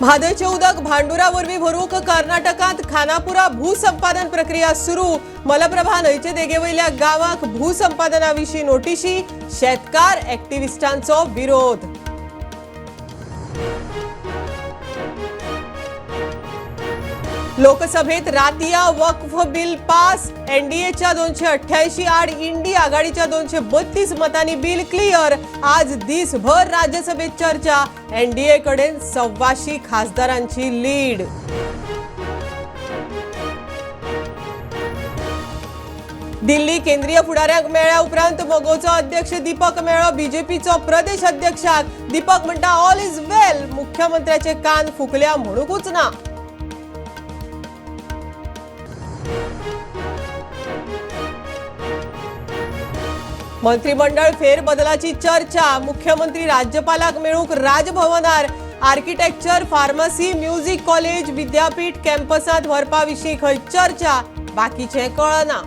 म्हादयचें उदक भांडुरा वरवीं भरूंक कर्नाटकांत खानापुरा भूसंपादन प्रक्रिया सुरू. मलप्रभा न्हंयचे देगेवयल्या गांवांक भूसंपादना विशीं नोटिशी. शेतकार ऍक्टिव्हिस्टांचो विरोध. लोकसभेत रातिया वक्फ बिल पास. एनडीएच्या 288 आड इंडी आघाडीच्या 232 मतांनी बिल क्लिअर. आज दिसभर राज्यसभेत चर्चा. एनडीए कडेन 125 खासदारांची लीड. दिल्ली केंद्रीय फुडाऱ्यांक मेळ्ळ्या उपरांत मगोचो अध्यक्ष दीपक मेळ्ळो बीजेपीचो प्रदेश अध्यक्षाक. दीपक म्हणटा ऑल is वेल. मुख्यमंत्र्याचे कान फुकल्या म्हणूकूच ना. मंत्रिमंडळ फेरबदलाची चर्चा. मुख्यमंत्री राज्यपालाक मेळूंक राजभवनार. आर्किटेक्चर, फार्मसी, म्युझिक कॉलेज विद्यापीठ कॅम्पसांत व्हरपा विशीं खंय चर्चा. बाकीचें कळना.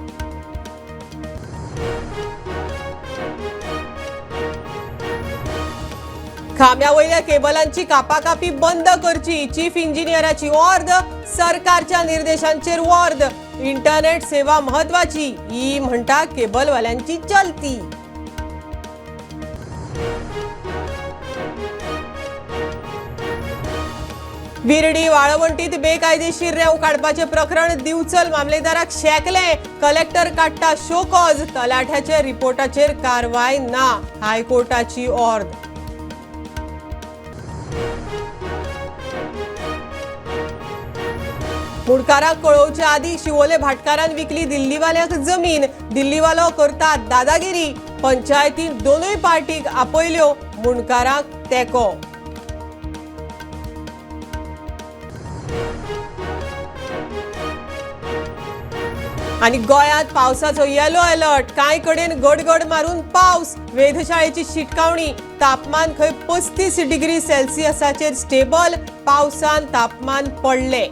खांब्या वयल्या केबलांची कापाकापी बंद करची. चीफ इंजिनियराची ऑर्द. सरकारच्या निर्देशांचेर ऑर्द. इंटरनेट सेवा महत्वाची. ई म्हणटा केबलवाल्यांची चलती. विर्डी वाळवंटीत बेकायदेशीर रेंव काडपाचें प्रकरण दिवचल मामलेदाराक शेकलें. कलेक्टर काडटा शोकॉज. तलाठ्याच्या रिपोर्टाचेर कारवाय ना. हायकोर्टाची ऑर्द. मुंडकाराक कळोवचे आदी शिवोले भाटकारान विकली दिल्लीवाल्याक जमीन. दिल्लीवालो करता दादागिरी. पंचायतीन दोनूय पार्टीक आपयल्यो. मुंडकाराक तेंको. आनी गोंयांत पावसाचो येलो अलर्ट. कांय कडेन गडगड मारून पावस. वेधशाळेची शिटकावणी. तापमान खंय 35 डिग्री सेल्सियसाचेर स्टेबल. पावसान तापमान पडलें.